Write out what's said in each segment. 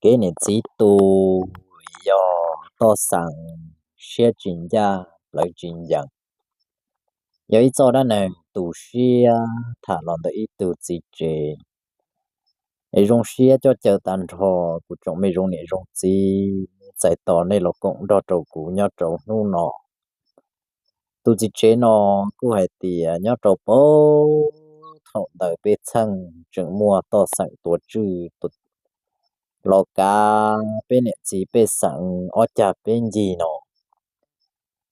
Kev niam txiv tu yog toj xeem siab tsis ncaj plawv tsis ncees. Yog ib txoj dab neeg tu siab tham los ntawm ib tug txiv tsev. Es zoo siab coj caw tag nrho kuv tsoom me zoo niam zoo txiv txais tos nej los koom nrog rau kuv nyob rau hnub no. Tus txiv tsev no kuj hais tias nyob rau puag thaum ntawd peb txheej tseem muaj toj xeem tuav tswj los kav peb niam txiv pej xeem ob cag peb ncig no.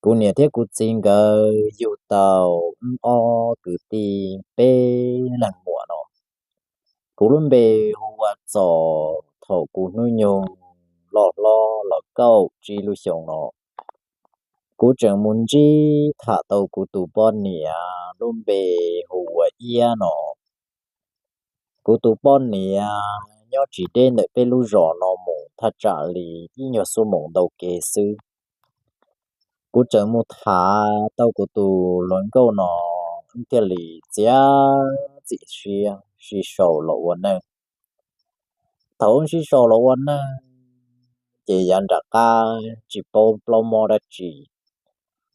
Kuv niam thiab kuv txiv nkawd yug tau wb ob kwv tij peb leeg muam no. Kuv lub npe hu ua Txos. Thaum kuv hnub nyoog loj hlob los kaum tsib lub xyoo no, kuv tseem mus ntsib tham tau kuv tus poj niam lub npe hu ua Iab no. Kuv tus poj niam nyob tsis deb ntawm peb lub zos no mus thaj tsam li ib nyuag xuab moos ntau kev xwb. Kuv tseem mus tham tau kuv tus hluas nkauj no, wb thiaj li txiav txim siab sib sau los ua neej. Thaum wb sib sau los ua neej ces yav nram qab tsis paub plaub mob dab tsi,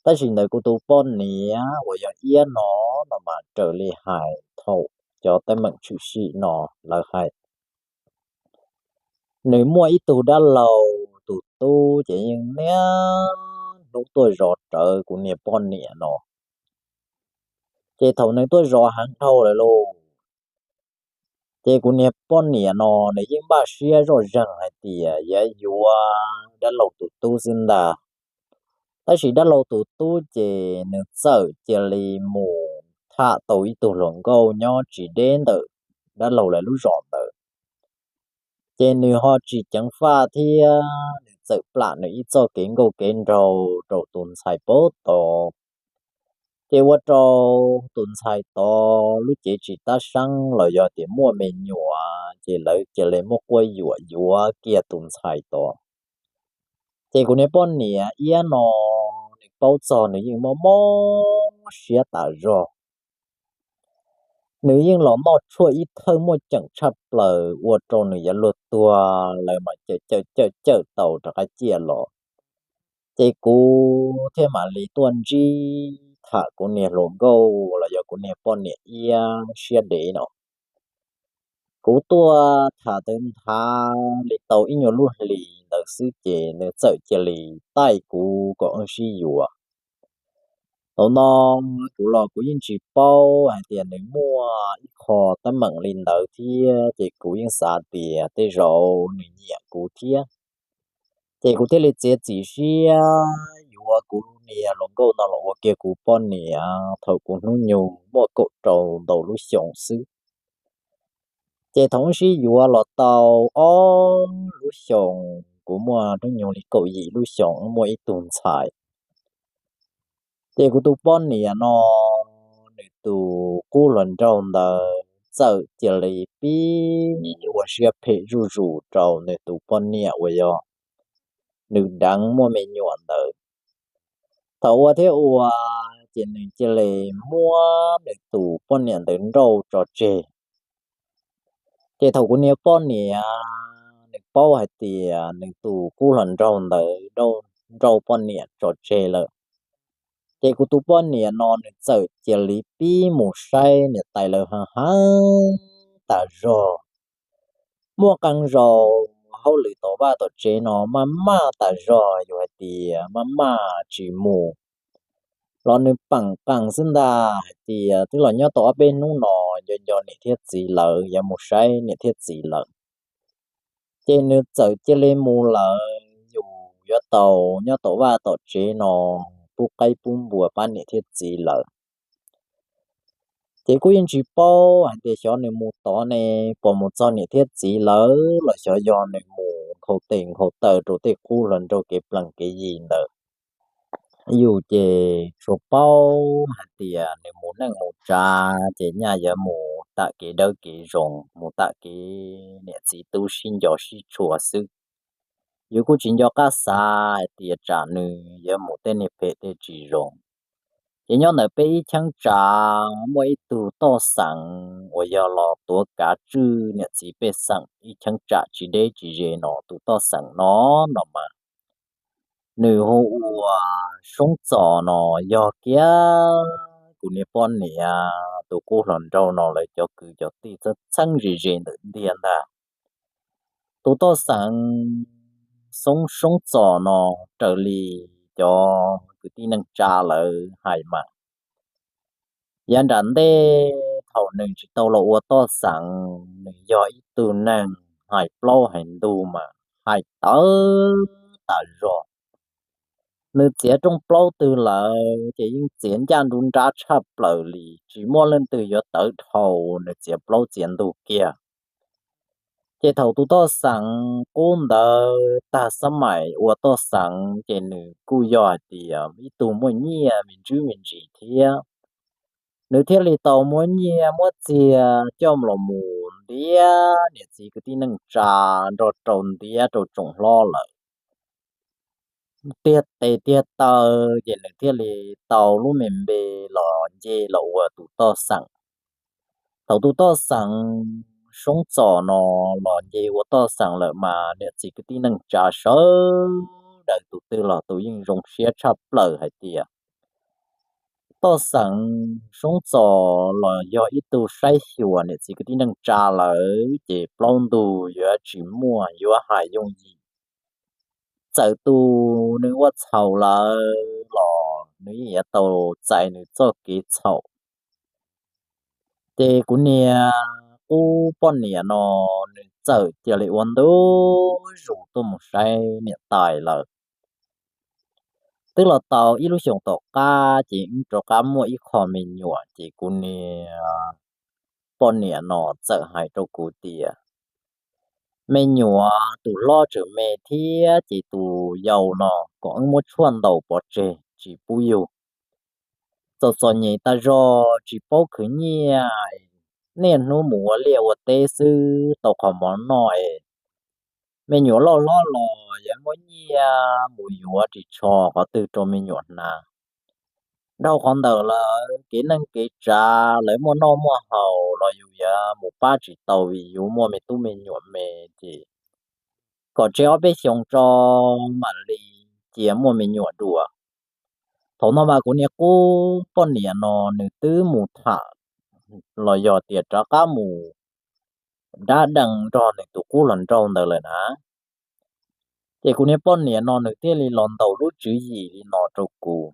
tab sis ntawm kuv tus poj niam uas yog Iab no, no mas raws li hais thaum cov teeb meem tshwm sim no lawv hais, nws muaj ib tug dab laug tus tub ces yeej niaj hnub tuaj zov rawv kuv niag poj niam no. Ces thaum nws tuaj zov heev dhau lawm lauj, ces kuv niag poj niam no nws yeej npaj siab zoj zeeg hais tias yuav yuav dab laug tus tub xwb ntag. Tab sis dab laug tus tub ces nws txawm cia li mus tham tau ib tug hluas nkauj nyob tsis deb ntawm dab laug lawv lub zos ntawd. Ces nws ho tsis ceev faj thiab nws txawm plam nws ib txoj kev nkauj kev nraug rau tus ntxhais pab tod. Ces ua rau tus ntxhais tod lub cev tsis tab seeb los yog tias muaj me nyuam, ces lawv cia li muaj quab yuam yuav kiag tus ntxhais tod. Ces kuv niag poj niam Iab no, nws paub txog nws yeej mob mob siab tas zog. Nws yeej los noj tshuaj ib thawj muaj ceem tshaj plaws ua rau nws yuav luag tuag lawm mas cawm cawm cawm cawm tau rov qab ciaj los. Ces kuv thiaj mam li tuaj ntsib tham kuv niag hluas nkauj los yog kuv niag poj niam Iab siab dev no. Kuv tuaj tham tawv nthav li tau ib nyuag lub hlis ntawd xwb ces nws txawm cia li taij kuv kom wb sib yuav. Thaum no kuv los kuv yeej tsis paub hais tias nws muaj ib qho teeb meem li ntawd thiab, ces kuv yeej xav tias tej zaum nws nyiam kuv thiab. Ces kuv thiaj li txiav txim siab yuav kuv niag hluas nkauj no los ua kiag kuv poj niam thaum kuv hnub nyoog muaj kaum rau ntau lub xyoo xwb. Ces thaum wb sib yuav los tau ob lub xyoos, kuv muaj hnub nyoog li kaum yim lub xyoos, wb muaj ib tug ntxhais. Ces kuv tus poj niam no, nws tus qub hluas nraug ntawd txawm cia li pib ua siab phem zuj zus rau nws tus poj niam uas yog nws deev muaj me nyuam ntawd. Thaum ua thiab ua, ces nws cia li muab nws tus poj niam ntawd nrauj tso tseg. Ces thaum kuv niag poj niam nws paub hais tias nws tus qub hluas nraug ntawd nrauj poj niam tso tseg lawm, ces kuv tus poj niam no nws txawm cia li pib mus saib niam tais lawv heev heev tas zog. Muaj qee zaus hauj lwm tom vaj tom tsev no maj maj tas zog, yus hais tias maj maj tsis mus los nws peem qees xwb ntag, hais tias twb los nyob tau ob peb hnub no nco nco niam thiab txiv lawv, yuav mus saib niam thiab txiv lawv. Ces nws txawm cia li mus lawm, yus yuav tau nyob tom vaj tom tsev no pub qaib pub npua pab niam thiab txiv lawv. Ces kuj yeej tsis paub hais tias xyov nws mus tod ne, puas mus txog niam thiab txiv lawv los xyov yog nws mus nkhaus tes nkhaus taw rau tej qub hluas nraug kev plees kev yi ntawd. Yus ces tsuas paub hais tias nws mus neej mus tsav ces nyaj yuav mus tam kev dawb kev zoo, mus tam kev niam txiv tub sib nco sib tshua xwb. Yus kuj tsis nco qab xav hais tias tsam nws yuav mus tej niag phem tej tsis zoo. Ces nyob ntawm peb ib cheeb tsam muaj ib tug toj xeem uas yog los tuav kav tswj niam txiv pej xeem ib cheeb tsam tsis deb tsis ze no, tus toj xeem no no mas nws hu ua Soob Txos no, yog kiag kuv niag poj niam tus qub hluas nraug no lawv cov kwv cov tij txheeb txheeb ze ze ntawm ntiaj ntag. Tus toj xeem Soob, Soob Txos no raws li cov kwv tij neej tsa lawv hais mas yav nram ntej thaum nws tsis tau los ua toj xeem, nws yog ib tug neeg hais plaub hais ntug mas hais tawv tas zog. Nws txiav rooj plaub twg lawm ces yeej txiav ncaj nruv nrab tshaj plaws li, tsis muaj leej twg yuav tawv dhau nws txiav plaub txiav ntug kiag. Ces thaum tus toj xeem qub ntawd tag xab maim ua toj xeem ces nws kuj yog hais tias ib tug muaj nyiaj me ntsis me ntsis thiab. Nws thiaj li tau muab nyiaj muab txiag coj los mus ntiab niam txiv kwv tij neej tsa nrog rau ntiab rau tsoom hlob lawm tiag tes tiag taw, ces nws thiaj li tau lub me npe los nce los ua tus toj xeem. Thaum tus toj xeem Soob Txos no los nce ua toj xeem lawm mas niam txiv kwv tij neej tsa sawv daws tus twg los tus yeej zoo siab tshaj plaws hais tias toj xeem Soob Txos los yog ib tug saib xyuas niam txiv kwv tij neej tsa lawm ces plaub ntug yuav tsis muaj, yuav hais yooj yim. Txawm tus nws ua txhaum lawm los nws yeej yuav tau txais nws txoj kev txhaum. Ces kuv niag qub poj niam no nws txawm cia li ua ntu zus tuaj mus saib niam tais lawm. Twb los tau ib lub xyoos tom qab ces wb rov qab muaj ib qho me nyuam, ces kuv niag poj niam no txawm hais rau kuv tias me nyuam tus hlob tseem me thiab ces tus yau no kom wb muab tshuaj ntaus pov tseg tsis pub yug. Txom txom nyem tas zog tsis paub khwv nyiaj, niaj hnub mus ua liaj ua teb xwb tau qhov mov noj es me nyuam loj hlob los yuav muab nyiaj mus yuav ris tsho qhov twg rau me nyuam hnav. Dhau qhov ntawd lawm kev neej kev tsav lawv muaj noj muaj haus los yus yuav mus pab tsis tau vim yus muaj me tub me nyuam me ces kom tseg ob peb xyoos tso mam li cia muaj me nyuam dua. Thaum no mas kuv niag qub poj niam no nws twb mus tham los yog tias rov qab mus dab dees nrog nws tus qub hluas nraug ntawd lawm na. Ces kuv niag poj niam no nws thiaj li los ntaus lub tswv yim li no rau kuv.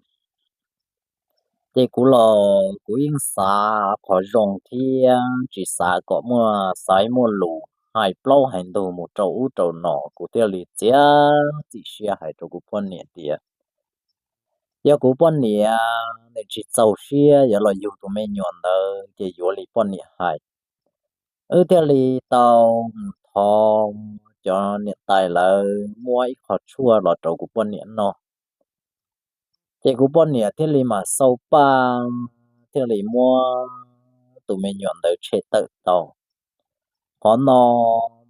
Ces kuv los kuv yeej xav qhov zoo thiab tsis xav kom muaj xaiv muaj lus hais plaub hais ntug mus rau ub rau no, kuv thiaj li txiav txim siab hais rau kuv poj niam tias yog kuv poj niam nws tsis txaus siab yuav los yug tus me nyuam ntawd ces yuav li poj niam hais. Wb thiaj li tau mus thov cov niam tais lawv muab ib qho tshuaj los rau kuv poj niam noj. Ces kuv poj niam thiaj li mam xau paj thiaj li muab tus me nyuam ntawd tshem tawm tau. Qhov no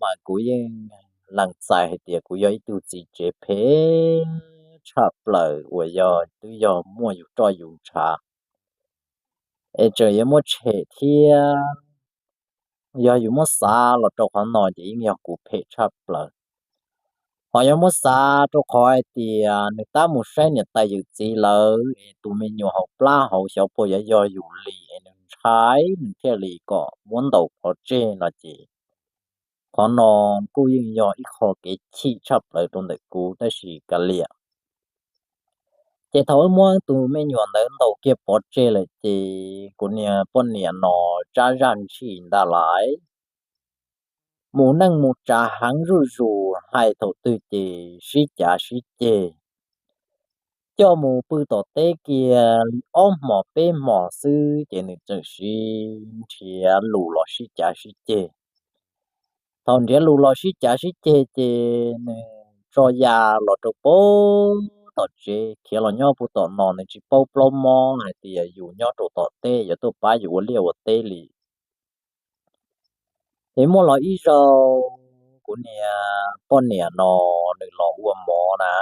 mas kuv yeej lees txais hais tias kuv yog ib tug txiv tsev phem tshaj plaws uas yog twb yog muaj yus roj yus ntshav es tseem yuav muab tshem thiab. Yog yus muab xav los rau qhov no ces yeej yog kuv phem tshaj plaws. Ho yog muab xav rau qhov hais tias nws tab mus saib niam tais yawm txiv lawv es tus me nyuam hauv plab hauv xyov puas yuav yog yus li es nws ntshai nws thiaj li kom muab ntaus pov tseg no ces qhov no kuj yeej yog ib qho kev chim tshaj plaws rau ntawm kuv tab sis kav liam. Ces thaum wb muab tus me nyuam ntawd ntaus kiag pov tseg lawm ces kuv niag poj niam no tsab zaj ntshis ntag lauj. Mus neej mus tsav heev zuj zus, hais thaum twg ces sib cav sib ceg. Coj mus pw tom teb kiag li ob hmos peb hmos xwb ces nws txawm sib nrhiav lus los sib cav sib ceg. Thaum nrhiav lus los sib cav sib ceg ces nws tso ya los rau puag tom tsev, khiav los nyob puag tom no, nws tsis paub plaub mob hais tias yus nyob rau tom teb yuav tuaj pab yus ua liaj ua teb li. Ces muaj los ib zaug kuv niag poj niam no nws los ua mov na.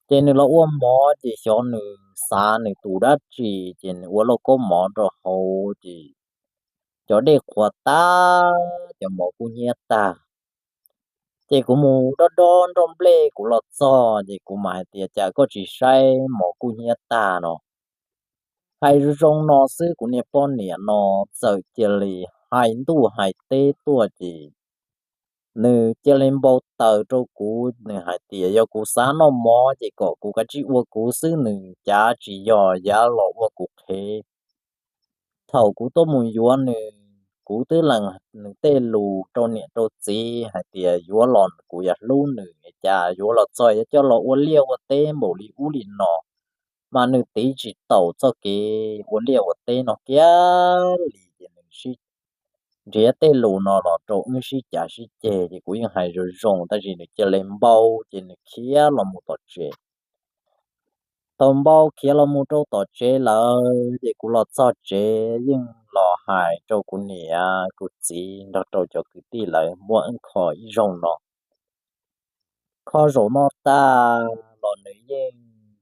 Ces nws los ua mov ces xyov nws xav nws tus dab tsi ces nws ua lauj kaub mov rau hauv ces cov dej qhuav tag, cov mov kub hnyiab tag. Ces kuv mus dob dob nroj nplej kuv los txog ces kuv mam hais tias, cas koj tsis saib mov kub hnyiab tag no? Hais zoo zoo no xwb kuv niag poj niam no txawm cia li hais ntuj hais teb tuaj ces nws cia li npau taws rau kuv, nws hais tias yog kuv xav noj mov ces kom kuv kav tsij ua kuv xwb, nws cav tsis yog yav los ua kuv qhev. Thaum kuv tuaj mus yuav nws, kuv twb lees nws tej lus rau niam rau txiv hais tias yuav los kuv yuav hlub nws, cas yuav los txog yuav coj los ua liaj ua teb npaum li ub li no, mas nws tiv tsis taus txoj kev ua liaj ua teb no kiag li ces nws sib nrhiav tej lus no los rau wb sib cav sib ceg ces kuv yeej hais zoo zoo tab sis nws cia li npau ces nws khiav los mus tom tsev. Tau npau khiav los mus rau tom tsev lawm ces kuv los txog tsev yeej los hais rau kuv niam kuv txiv nrog rau cov kwv tij lawv muaj wb kho ib zaug no. Kho zaum no tag los nws yeej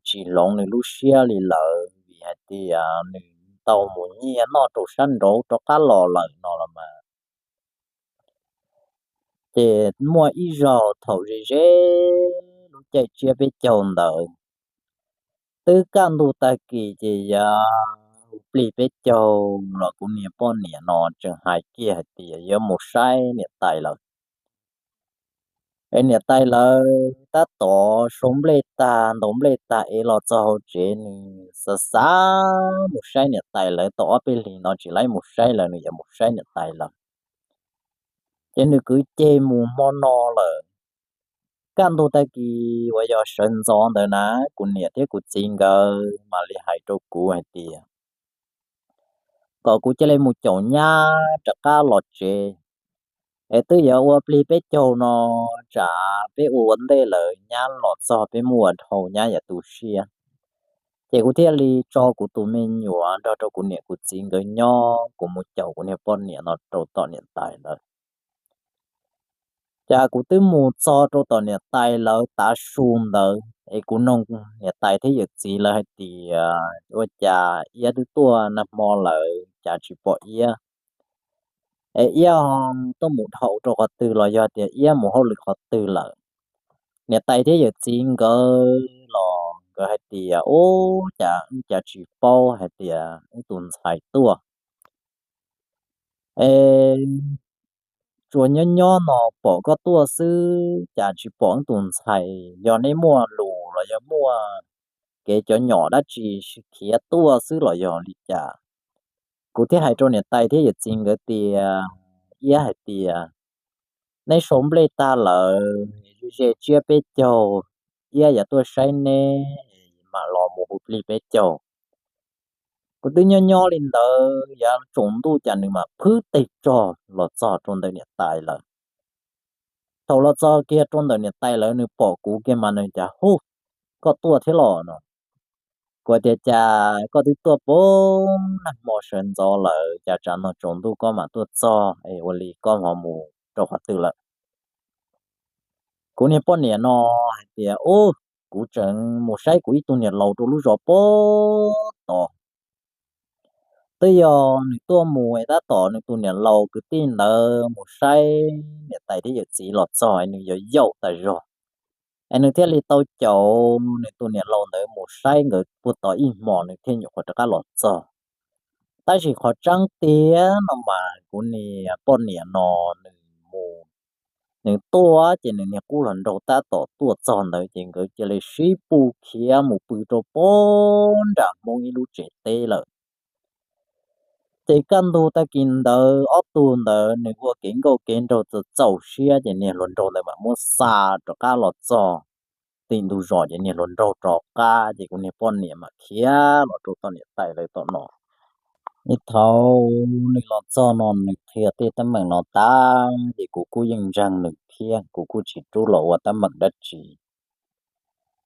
tsis hloov nws lub siab li lawm vim hais tias nws tau mus nyiag noj rau sab nraud rov qab los lawm no los mas. Ces muaj ib zaug thaum ze ze lub caij tsiab peb caug ntawd, twb kaj ntug tag kis ces yav plig peb caug los kuv niag poj niam no tseem hais kiag hais tias yuav mus saib niam tais lawm. Es niam tais lawv tab tom sau nplej tag ntaus nplej tag es los txog hauv tsev, nws xav xav mus saib niam tais lawv tau ob peb hlis no tsis laib mus saib lawv, nws yuav mus saib niam tais lawm. Ces nws kwv ceg mus hmo no lawm. Kaj ntug tag kis uas yog sawv ntxov ntawd na, kuv niam thiab kuv txiv nkawd mam li hais rau kuv hais tias kom kuv cia li mus caum nyab rov qab los tsev, es twb yuav ua plig peb caug no, tsam peb ua ua ntej lawm nyab los txog peb muaj ua dhau nyab yuav tu siab. Ces kuv thiaj li tso kuv tus me nyuam nrog rau kuv niam kuv txiv nkawd nyob, kuv mus caum kuv niag poj niam no rau tom niam tais lawv. Cas kuv twb mus txog rau tom niam tais lawv tav su ntawd es kuv noog niam tais thiab yawm txiv lawv hais tias ua cas Iab twb tuaj nag hmo lawm cas tsis pom Iab, es Iab tuaj mus dhau rau qhov twg los yog tias Iab mus hauj lwm qhov twg lawm. Niam tais thiab yawm txiv nkawd los nkawd hais tias ub, cas wb cas tsis paub hais tias wb tus ntxhais tuaj. Es tsuas nyob nyob no pom koj tuaj xwb cas tsis pom wb tus ntxhais, yog neb muaj lus los yog muaj kev cov nyom dab tsi khiav tuaj xwb los yog li cas? Kuv thiaj hais rau niam tais thiab yawm txiv nkawd tias, Iab hais tias neb sau nplej tag lawm, ze tsiab peb caug, Iab yuav tuaj saib neb, mam los mus hu plig peb caug. Kuv twb nyob nyob li ntawd yav tsaus ntuj cas nws mam phwb teg tsog los txog rau ntawm niam tais lawv. Thaum los txog kiag rau ntawm niam tais lawv nws pom kuv kiag mas nws cas, Hu, koj tuaj thiab los no? Kuv tias, Cas koj twb tuaj puag nag hmo sawv ntxov lawm cas tsam no tsaus ntuj koj mam tuaj txog es ua li koj ho mus rau qhov twg lawm? Kuv niag poj niam no hais tias, Ub, kuv tseem mus saib kuv ib tug niam laus rau lub zos puag tod. Twb yog nws tuaj mus es tab tom nws tus niam laus kwv tij ntawd mus saib niam tais thiab yawm txiv los txog es nws yog yaum tas zog, es nws thiaj li tau caum nws tus niam laus ntawd mus saib nkawd puag tod ib hmos nws thiaj nyuam qhuav rov qab los txog. Tab sis qhov tseeb tiag no mas kuv niag poj niam no nws mus, nws tuaj ces nws niag qub hluas nraug tab tom tuaj txog ntawd ces nkawd cia li sib pug khiav mus pw rau puag nram Hmoob ib lub tsev teb lawm. Ces kaj ntug tag kis ntawd ob tug ntawd nws ua kev nkauj kev nraug txaus txaus siab ces niag hluas nraug ntawd mam muab xa rov qab los txog tim ntug zos ces niag hluas nraug rov qab ces kuv niag poj niam mam khiav los rau tom niam tais lawv tom no. Thaum nws los txog no nws qhia tej teeb meem no tag ces kuv kuj yeej ntseeg nws thiab kuv kuj tsis rub los ua teeb meem dab tsi.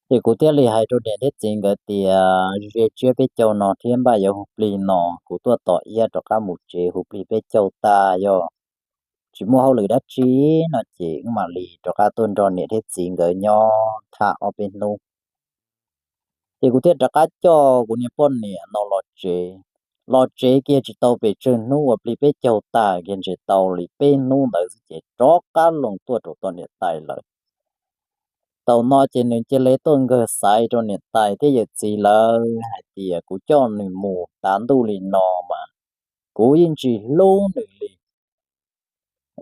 Ces kuv thiaj li hais rau niam thiab txiv nkawd tias, Ze tsiab peb caug no thiab npaj yuav hu plig no, kuv tuaj tos Iab rov qab mus tsev hu plig peb caug tag, yog tsis muaj hauj lwm dab tsi no ces wb mam li rov qab tuaj nrog niam thiab txiv nkawd nyob tham ob peb hnub. Ces kuv thiaj rov qab coj kuv niag poj niam no los tsev. Los tsev kiag tsis tau pes tsawg hnub, ua plig peb caug tag kiag ntshe tau li peb hnub ntawd xwb ces rov qab los tuaj rau tom niam tais lawm. Thaum no ces nws cia li tuaj nkawg xaiv rau niam tais thiab yawm txiv lawv hais tias kuv coj nws mus tav ntuj li no mas kuv yeej tsis hlub nws li.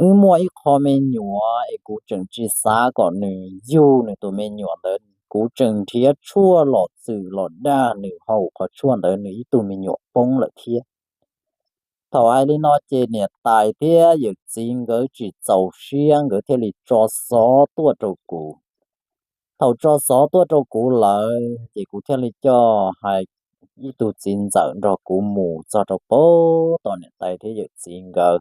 Wb muaj ib qho me nyuam es kuv tseem tsis xav kom nws yug nws tus me nyuam ntawd, kuv tseem nrhiav tshuaj los txwm los dag nws haus qhov tshuaj ntawd nws ib tug me nyuam poob lawm thiab. Thaum hais li no ces niam tais thiab yawm txiv nkawd tsis txaus siab, nkawd thiaj li tso xov tuaj rau kuv. Thaum tso xov tuaj rau kuv lawm ces kuv thiaj li coj hais ib tug txiv ntxawm nrog kuv mus txog rau pem tom niam tais thiab yawm txiv nkawd,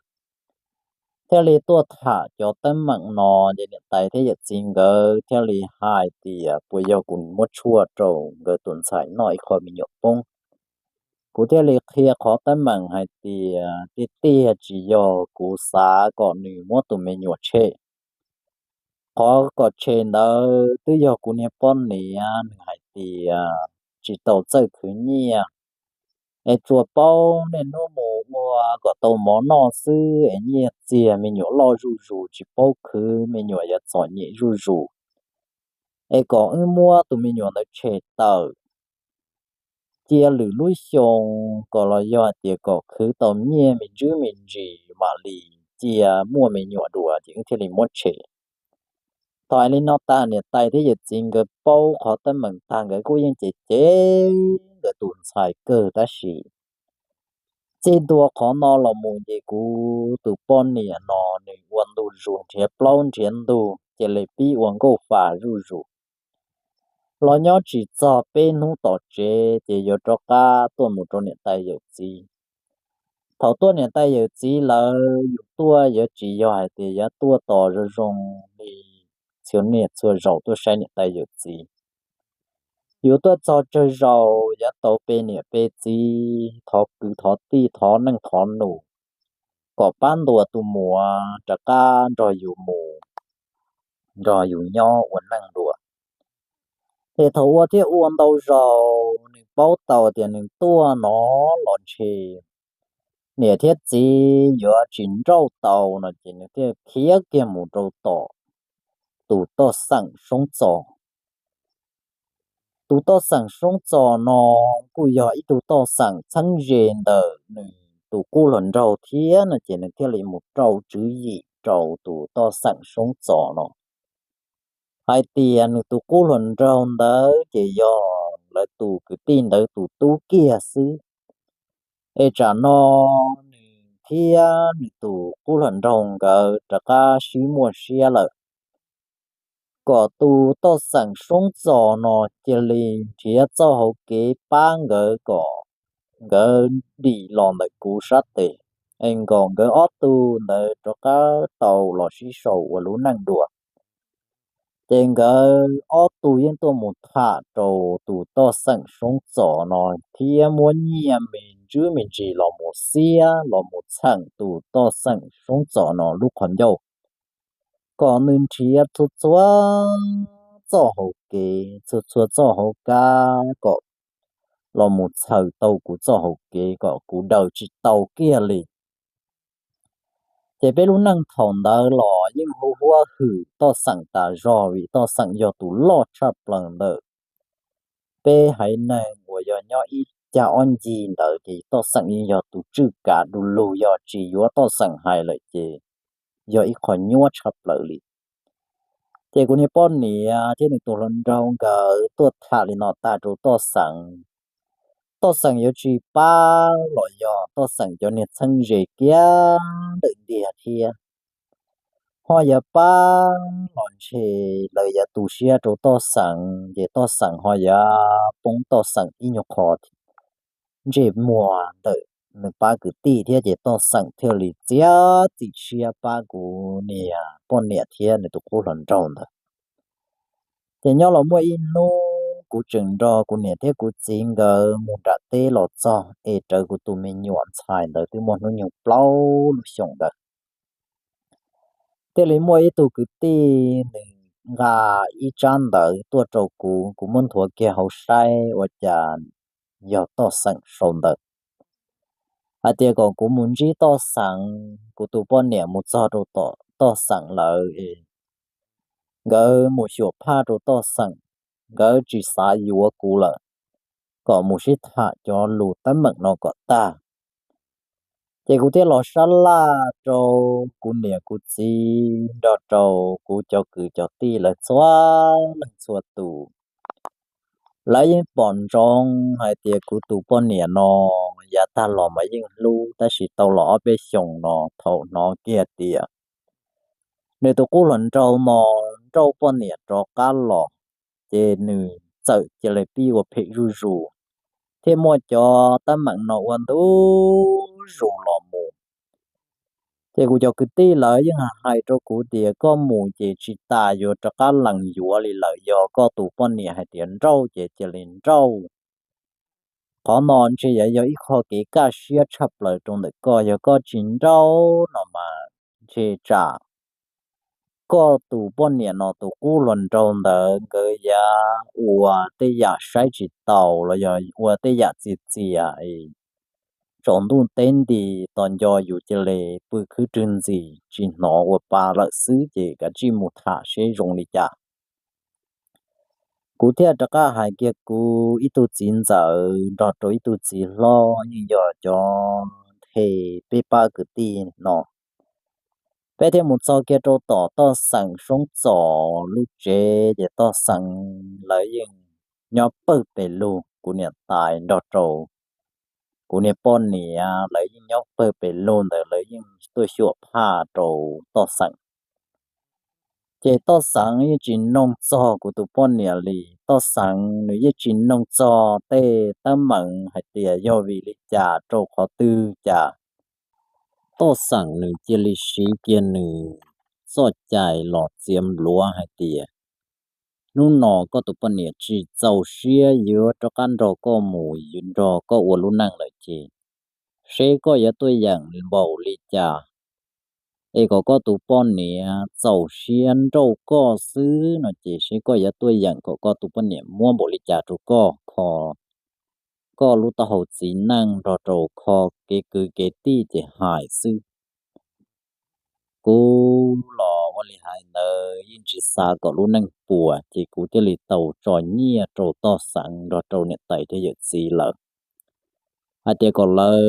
thiaj li tuaj tham cov teeb meem no. Ces niam tais thiab yawm txiv nkawd thiaj li hais tias puas yog kuv muab tshuaj rau nkawd tus ntxhais noj ib qho me nyuam poob. Kuv thiaj li qhia qhov teeb meem hais tias tiag tiag tsis yog kuv xav kom nws muab tus me nyuam tshem. Qhov kom tshem ntawd twb yog kuv niag poj niam nws hais tias tsis tau txawj khwv nyiaj, es tsuas paub niaj hnub mus ua kom tau mov noj xwb es nyiaj txiag me nyuam loj zuj zus tsis paub khwv, me nyuam yuav txom nyem zuj zus. Es kom wb muab tus me nyuam ntawd tshem tawm cia lwm lub xyoo, kom los yog hais tias kom khwv tau nyiaj me ntsis me ntsis mam li cia muaj me nyuam dua ces wb thiaj li muab tshem. Thaum hais li no tag niam tais thiab yawm txiv nkawd paub qhov teeb meem tag nkawd kuj yeej cem cem nkawd tus ntxhais kawg tab sis txij ntua qhov no los mus ces kuv tus poj niam no nws ua ntu zus nrhiav plaub nrhiav ntug cia li pib ua nkauj fam zuj zus. Los nyob tsis txog peb hnub tom tsev ces yuav rov qab tuaj mus rau niam tais yawm txiv. Thaum tuaj niam tais yawm txiv lawv yus tuaj yuav tsis yog hais tias yuav tuaj tos zoo zoo li txhua niaj txhua zaus tuaj saib niam tais yawm txiv. Yus tuaj txog tsawg zaus yuav tau pe niam pe txiv, thov kwv thov tij, thov neej thov nus, kom pab ntuas tus muam rov qab nrog yus mus, nrog yus nyob ua neej dua. Ces thaum ua thiab ua ntau zaus nws paub tau tias nws tuaj no los ntshe niam thiab txiv yuav tsis nrauj tau no ces nws thiaj khiav kiag mus rau tom tus toj xeem Soob Txos. Tus toj xeem Soob Txos no kuj yog ib tug toj xeem txheeb ze ntawm nws tus qub hluas nraug thiab no ces nws thiaj li mus rau tswv yim rau tus toj xeem Soob Txos no hais tias nws tus qub hluas nraug ntawd ces yog lawv tus kwv tij ntawd tus tub kiag xwb. Es tsam no nws thiab nws tus qub hluas nraug nkawd rov qab sib muaj siab lawm, kom tus toj xeem Soob Txos no cia li nrhiav txoj hauv kev pab nkawd kom nkawd dim los ntawm kuv sab tes, es kom nkawd ob tug ntawd rov qab tau los sib sau ua lub neej dua. Ces nkawd ob tug yeej tuaj mus tham rau tus toj xeem Soob Txos no thiab muab nyiaj me ntsis me ntsis los mus xiab los mus txheem tus toj xeem Soob Txos no lub qhov ncauj, kom nws nrhiav txhua txhua txoj hauv kev, txhua txhua txoj hauv kab kom los mus txhaws tau kuv txoj hauv kev kom kuv daws tsis tau kiag li. Ces peb lub neej thaum ntawd los yeej hu huab hwm toj xeem tas zog vim toj xeem yog tus loj tshaj plaws ntawm peb haiv neeg uas yog nyob ib cag ob ncig ntawd ces toj xeem yeej yog tus tswj kav du lug, yog tsis yuav toj xeem hais lawm ces yog ib qho nyuaj tshaj plaws li. Ces kuv niag poj niam thiab nws tus hluas nraug nkawd tuaj tham li no tag rau toj xeem, toj xeem yuav tsis pab los yog toj xeem cov niag txheeb ze kiag ntawm ntiag thiab, ho yuav pab los ntshe lawv yuav tu siab rau toj xeem ces toj xeem ho yuav poob toj xeem ib nyuag qho ntsej muag ntawm nws pab kwv tij thiab ces toj xeem thiaj li txiav txim siab pab kuv niag poj niam thiab nws tus qub hluas nraug ntawd. Ces nyob los muaj ib hnub kuv tseem nrog kuv niam thiab kuv txiv nkawd mus nram teb los txog es rawv kuv tus me nyuam ntxhais ntawd twb muaj hnub nyoog plaub lub xyoos ntawd. Thiaj li muaj ib tug kwv tij nws nqa ib tsab ntawv tuaj rau kuv, kuv muab nthuav kiag hauv saib ua cas yog Toj Xeem sau ntawv hais tias kom kuv mus ntsib Toj Xeem, kuv tus poj niam mus txog rau tom Toj Xeem lawm, nkawd mus xyuas phaj rau Toj Xeem, nkawd tsis xav yuav kuv lawm, kom mus sib tham cov lus teeb meem no kom tag. Ces kuv thiaj los sab laj rau kuv niam kuv txiv nrog rau kuv cov kwv cov tij lawv txhua leej txhua tus. Lawv yeej pom ntsoov hais tias kuv tus poj niam no yav tag los mas yeej hlub, tab sis tau los ob peb xyoos no thaum hnov kiag tias nws tus qub hluas nraug no nrauj poj niam rov qab los, ces nws txawm cia li pib ua phem zuj zus, thiaj muaj cov teeb meem no ua ntu zus los mus. Ces kuv cov kwv tij lawv yeej hais rau kuv tias koj mus ces tsis tas yuav rov qab lees yuav li lawm, yog koj tus poj niam hais tias nrauj ces cia li nrauj. Qhov no ntshe yuav yog ib qho kev kaj siab tshaj plaws rau ntawm koj, yog koj tsis nrauj no mas ntshe tsam koj tus poj niam no tus qub hluas nraug ntawd nkawd yuav ua tej yam saib tsis taus los yog ua tej yam txias txias, tsaus ntuj teb nti tos nco yus cia li pw khwb rwg ntxis tsis hnov ua pa lawm xwb, ces kav tsij mus tham seb zoo li cas. Kuv thiaj rov qab hais kiag kuv ib tug txiv ntxawm nrog rau ib tug txiv hlob yeej yog cov nthe peb pab kwv tij no. Peb thiaj mus txog kiag rau tom Toj Xeem Soob Txos lub tsev, ces Toj Xeem lawv yeej nyob pawg pes lug, kuv niam tais nrog rau kuv niag poj niam lawv yeej nyob pawg pes lug ntawd, lawv yeej tuaj xyuas phaj rau Toj Xeem. Ces Toj Xeem yeej tsis noog txog kuv tus poj niam li, Toj Xeem nws yeej tsis noog txog tej teeb meem hais tias yog vim li cas rau qhov twg cas. Toj Xeem nws cia li siv kiag nws txoj cai los txiav npluav hais tias hnub no koj tus poj niam tsis txaus siab yuav rov qab nrog koj mus nrog koj ua lub neej lawm ces seb koj yuav tuaj yeem npaum li cas, es kom koj tus poj niam txaus siab nrauj koj xwb no ces seb koj yuav tuaj yeem kom koj tus poj niam muab npaum li cas rau koj kho koj lub taub hau txiv neej nrog rau kho kev kwv kev tij ces hais xwb. Kuv los ua li hais ntawd yeej tsis xav kom lub neej puas, ces kuv thiaj li tau tso nyiaj rau Toj Xeem nrog rau niam tais thiab yawm txiv lawm hais tias kom lawv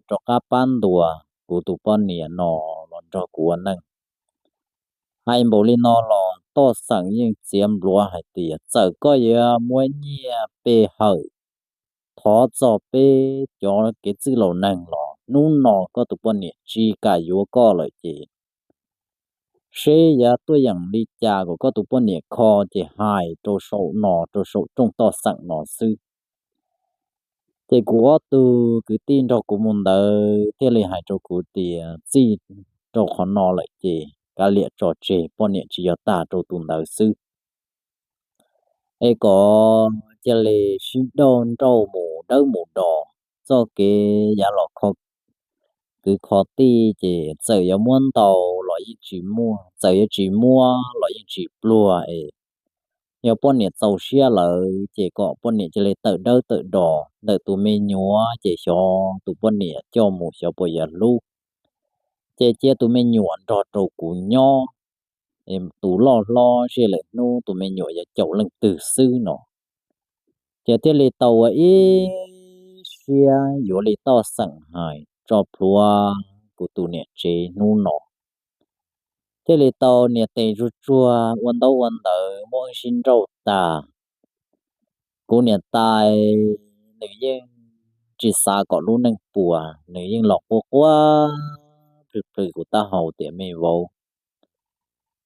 rov qab pab ntuas kuv tus poj niam no los nrog kuv ua neej. Hais npaum li no los Toj Xeem yeej txiav npluav hais tias txawm koj yuav muab nyiaj pe hawm thov txog peb cov kev txwj laus neeg los hnub no koj tus poj niam tsis kam yuav koj lawm ces seb yuav tuaj yeem li cas kom koj tus poj niam kho ces hais rau saum no rau saum rooj Toj Xeem no xwb. Ces kuv ob tug kwv tij nrog kuv mus ntawd thiaj li hais rau kuv tias txij rau qhov no lawm ces kav liam tso tseg, poj niam tsis yog tag rau tus ntawd xwb, es kom cia li sib dauj nrauj mus dawb mus do. Txoj kev yav los kho kwv kho tij ces txawm yuav muab ntau los yeej tsis muaj, txawm yuav tsis muab los yeej tsis pluag es yog poj niam txaus siab lawm ces kom poj niam cia li tawm dawb tawm do ntawm tus me nyuam ces xyov tus poj niam coj mus xyov puas yuav hlub. Ces cia tus me nyuam nrog rau kuv nyob, tus loj hlob ze lawm hnub tus me nyuam yuav caum leej twg xwb no. Ces thiaj li tau ua ib siab yuav li Toj Xeem hais tso plhuav kuv tus niam tsev hnub no. Thiaj li tau nias tes zuj tsuag ua ntaub ua ntawv muab wb sib nrauj tag. Kuv niam tais nws yeej tsis xav kom lub neej puas, nws yeej los quaj quaj plhws plhws kuv taub hau tias me vauv,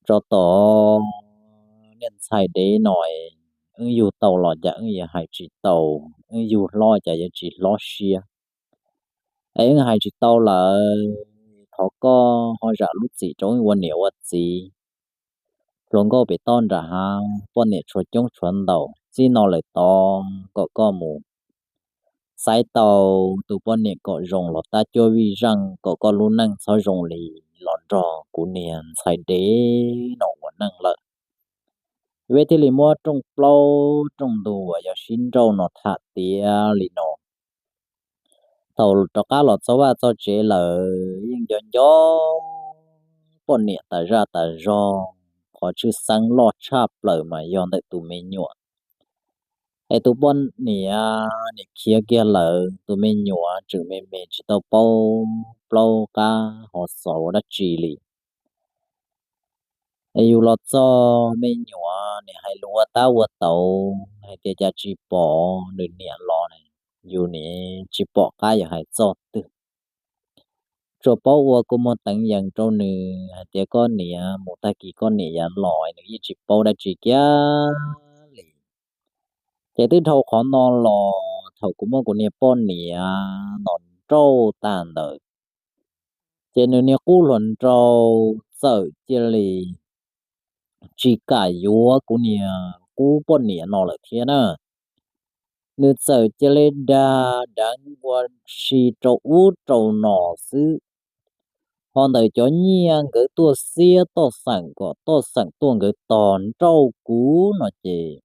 tso tom niag ntxhais dev no, wb yug tau los cas wb yuav hais tsis tau, wb yug hlob cas yuav tsis hlob siab. Es wb hais tsis tau lawm, thov koj ho zam lub txim rau wb ua niam ua txiv. Hluas nkauj pem toj nram hav, poj niam tshuav coob tshuav ntau, txij no lawm tod kom koj mus xaiv tau tus poj niam kom zoo los tab cuab vij zeej, kom koj lub neej txhob zoo li los nrog kuv niag ntxhais dev no ua neej lawm. Peb thiaj li muab rooj plaub rooj ntug uas yog sib nrauj no tham tiav li no. Thaum rov qab los txog vaj txog tsev lawm yeej nco nco poj niam tas zaj tas zog. Qhov tshwj xeeb loj tshaj plaws mas yog ntawm tus me nyuam. Es tus poj niam nim khiav kiag lawm, tus me nyuam tseem me me tsis tau paub plaub qab ho xov ua dab tsi li. Es yus los txog me nyuam nim hais lus ua tab ua tauv hais tias cas tsis pom nws niam los, yus nim tsis pom qab yuav hais txog twg. Tsuas paub ua kua muag teev yees rau nws hais tias koj niam mus tag kis koj niam yuav los, nws yeej tsis paub dab tsi kiag li. Ces twb dhau qhov no los thaum kuv muab kuv niag poj niam no nrauj tag ntawd, ces nws niag qub hluas nraug txawm cia li tsis kam yuav kuv niag qub poj niam no lawm thiab na. Nws txawm cia li dag dav nqua si rau ub rau no xwb. Ho ntawm cov nyiaj nkawd tuaj xiab Toj Xeem kom Toj Xeem tuaj nkawd tog nrauj kuv no ces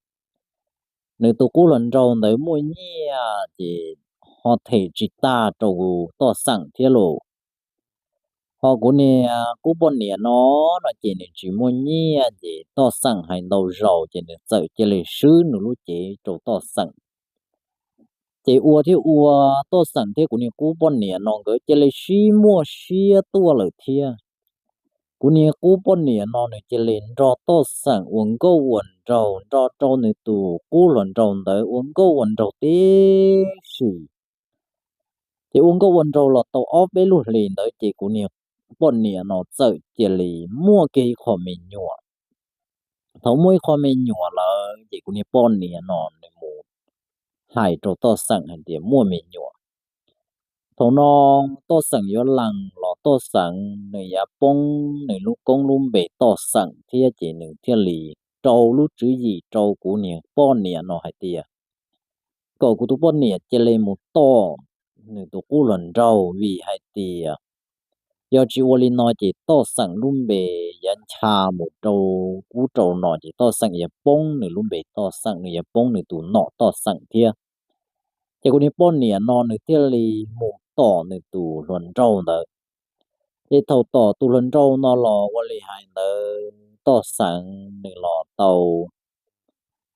nws tus qub hluas nraug ntawd muaj nyiaj ces ho them tsis tag rau Toj Xeem thiab lauj. Ho kuv niag qub poj niam no, no ces nws tsis muaj nyiaj ces Toj Xeem hais ntau zaus ces nws txawm cia li swb nws lub cev rau Toj Xeem. Ces ua thiab ua, Toj Xeem thiab kuv niag qub poj niam no nkawd cia li sib muaj siab tuaj lawm thiab. Kuv niag qub poj niam no nws cia li nrog Toj Xeem ua nkauj ua nraug, nrog rau nws tus qub hluas nraug ntawd ua nkauj ua nraug tib si. Ces ua nkauj ua nraug los tau ob peb lub hlis ntawd ces kuv niag poj niam no txawm cia li muaj kiag ib qho me nyuam. Thaum muaj ib qho me nyuam lawm ces kuv niag poj niam no nws mus hais rau Toj Xeem hais tias muaj me nyuam. Thaum no Toj Xeem yuav lees los Toj Xeem nws yuav poob nws lub koob lub npe Toj Xeem thiab ces nws thiaj li rau lub tswv yim rau kuv niag poj niam no hais tias kom kuv tus poj niam cia li mus tom nws tus qub hluas nraug vim hais tias yog tsis ua li no ces Toj Xeem lub npe yuav ncha mus rau ub rau no ces Toj Xeem yuav poob nws lub npe Toj Xeem, nws yuav poob nws tus nom Toj Xeem thiab. Ces kuv niag poj niam no nws thiaj li mus tom nws tus hluas nraug ntawd. Ces thaum tom tus hluas nraug no los ua li hais ntawd Toj Xeem nws los tau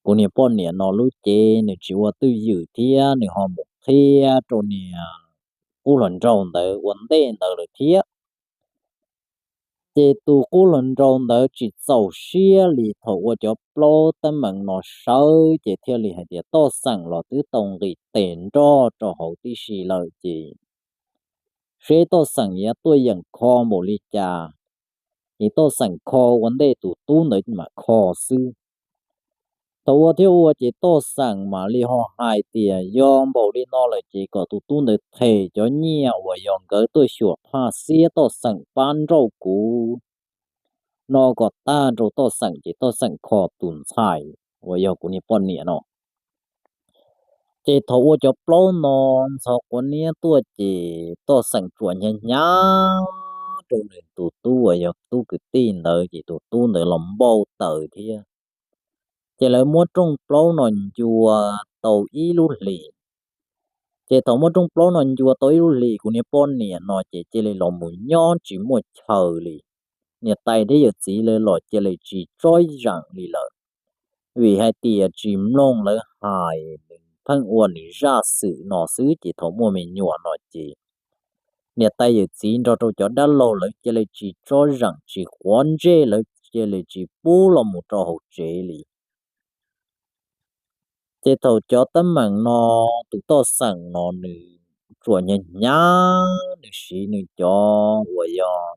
kuv niag poj niam no lub cev, nws tsis ua twj ywm thiab nws ho mus qhia rau niag qub hluas nraug ntawd ua ntej ntawd lawm thiab. Ces tus qub hluas nraug ntawd tsis txaus siab li thaum ua cov plaub teeb meem no sawv ces thiaj li hais tias Toj Xeem los twb tau nqis tes nroj rau hauv tib si lawm ces seb Toj Xeem yuav tuaj yeem kho npaum li cas, ces Toj Xeem kho ua ntej tus tub ntawd mam kho xwb. Thaum ua thiab ua ces Toj Xeem mam li ho hais tias yog npaum li no lawm ces kom tus tub ntawd them cov nyiaj uas yog nkawd tuaj xyuas phaj xiab Toj Xeem pab nrauj kuv no kom tag rau Toj Xeem ces Toj Xeem kho tus ntxhais uas yog kuv niag poj niam no. Ces thaum ua cov plaub no ntxhov quav niab tuaj ces Toj Xeem tsuas hnyav hnyav rau nws tus tub uas yog tub kwv tij ntawd ces tus tub ntawd los npau taws thiab. Ces lawv muab rooj plaub no ncua tau ib lub hlis. Ces thaum muab rooj plaub no ncua tau ib lub hlis kuv niag poj niam no ces cia li los mus nyob tsis muaj chaw li. Niam tais thiab yawm txiv lawv los cia li tsis tsob zeem li lawm, vim hais tias tsis mloog lawv hais, nws pheej ua nws zaj xwm no xwb ces thaum muaj me nyuam no ces niam tais yawm txiv nrog rau cov dab laug lawv cia li tsis tsob zeem tsis quav ntsej, lawv cia li tsis pub los mus rau hauv tsev li. Ces thaum cov teeb meem no tus Toj Xeem no nws tsuas hnyav hnyav, nws siv nws cov uas yog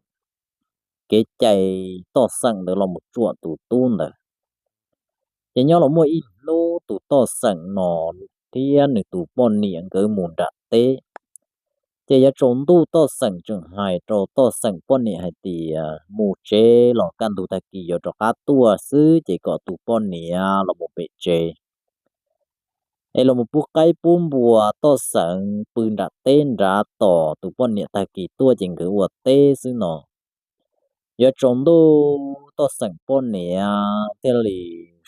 kev cai Toj Xeem ntawd los mus tsuam tus tub ntawd. Ces nyob los muaj ib hnub tus Toj Xeem no thiab nws tus poj niam nkawd mus nram teb. Ces yav tsaus ntuj Toj Xeem tseem hais rau Toj Xeem poj niam hais tias mus tsev los kaj ntug tag kis yuav rov qab tuaj xwb ces kom tus poj niam los mus pem tsev es los mus pub qaib pub npua, Toj Xeem pw nram teb nrad tos tus poj niam tag kis tuaj ces nkawd ua teb xwb no. Yuav tsaus ntuj Toj Xeem poj niam thiaj li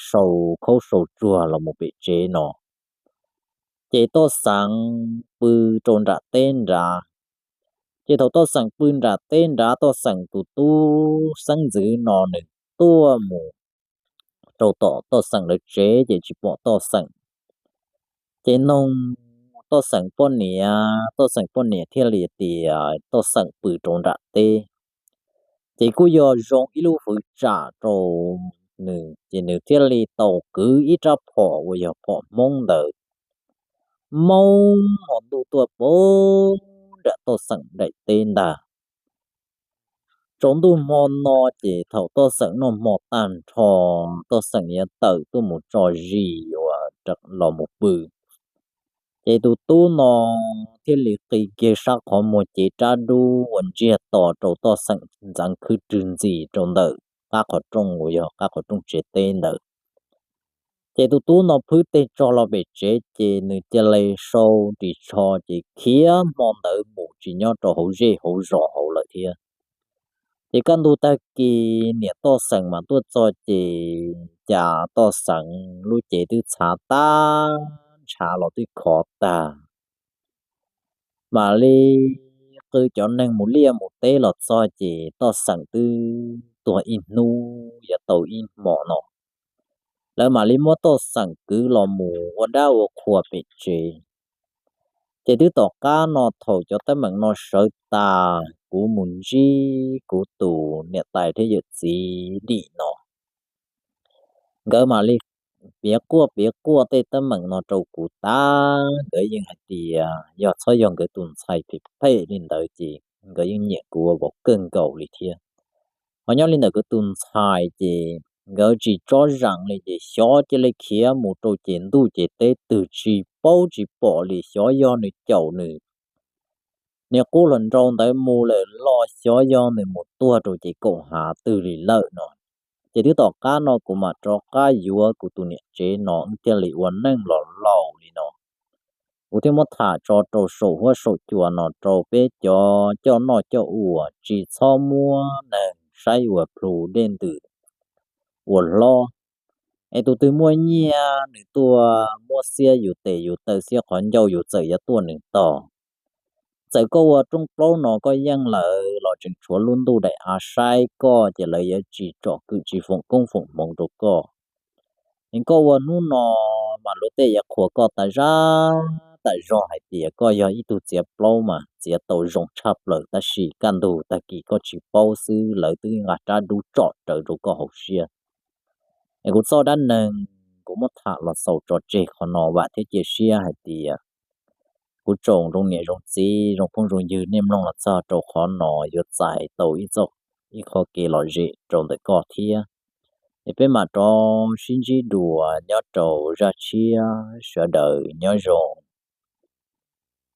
sau khaub sau tsuag los mus pem tsev no. Ces Toj Xeem pw rau nram teb nrad. Ces thaum Toj Xeem pw nram teb nrad, Toj Xeem tus tub xeeb ntxwv no nws tuaj mus rau tom Toj Xeem lawv tsev ces tsis pom Toj Xeem. Ces noog Toj Xeem poj niam, Toj Xeem poj niam thiaj li tias Toj Xeem pw rau nram teb. Ces kuj yog zoo ib lub hwv tsam rau nws ces nws thiaj li tau kwv ib rab phom uas yog phom Hmoob ntawd, maub hmo ntuj tuaj poob nram Toj Xeem daim teb ntag. Tsaus ntuj hmo no ces thaum Toj Xeem noj hmo tag nrho, Toj Xeem yuav tawm tuaj mus tso zis uas los mus pw, ces tus tub no thiaj li qi kiag sab qhov muag cev rab dub uas ntsiag to rau Toj Xeem ntxeev khwb rwg ntxis rau ntawm qab qhov rooj uas yog qab qhov rooj tsev teb ntawd. Ces tus tub no phwb teg tso los pem tsev ces nws cia li sau ris tsho ces khiav hmo ntawd mus tsis nyob rau hauv zej hauv zos hauv lawm thiab. Ces kaj ntug tag kis niam Toj Xeem mas tuaj txog ces cas Toj Xeem lub cev twb txhav tag, ntshav los twb khov tag, mam li qw cov neeg mus liaj mus teb los txog ces Toj Xeem twb tuag ib hnub yuav tau ib hmos no. Lawv mam li muab Toj Xeem kwv los mus ua dab ua qhua pem tsev. Ces twb tom qab no thaum cov teeb meem no sawv tas, kuv mus ntsib kuv tus niam tais thiab yawm txiv dim no, nkawd mam li piav quaj piav quaj tej teeb meem no rau kuv tas, nkawd yeej hais tias yog txhob yog nkawd tus ntxhais phem phem li ntawd ces nkawd yeej nyiam kuv ua vauv kawg nkaus li thiab. Ho nyob li ntawm kuv tus ntxhais ces nkawd tsis tsob zeem li ces xyov cia li khiav mus rau ces ntuj ces teb twg tsis paub tsis pom li, xyov yog nws caum nws niag qub hluas nraug ntawd mus lawm los xyov yog nws mus tuag rau ces kaum hav twg li lawm no. Ces twb tom qab no kuv mam rov qab yuav kuv tus niam tsev no wb thiaj li ua neej los laus li no. Kuv thiaj muab tham tso rau saum huab saum cua no rau peb cov coj noj coj ua, tsis txhob muab neeg saib ua plhu dej ntws ua hlob. Es tus twg muaj nyiaj nws tuaj muab xiab yus tes yus taw xiab qhov ncauj yus txawm yuav tuaj nws tog. Txawm koj ua rooj plaub no koj yeej lawm los tseem tshuav lub ntuj daim av saib koj ces lawv yuav tsis tsom kwm tsis foom koob foom hmoov rau koj. Es koj ua hnub no mas luag tej yuav qhuas koj tas zaj tas zog hais tias koj yog ib tug txiav plaub mas txiav tau zoo tshaj plaws tab sis kaj ntug tag kis koj tsis paub xwb lawv twb nqa rab dub tsom rawv rau koj hauv siab. Es kuv txoj dab neeg kuv muab tham los xaus tso tseg qhov no vam thiab cia siab hais tias kuv tsoom zoo niam zoo txiv zoo phooj zoo ywg nej mloog los txog rau qhov no yuav txais tau ib txoj, ib qho kev lom zem rau ntawm koj thiab. Es peb mam rov sib ntsib dua nyob rau zaj tshiab, sawv daws nyob zoo.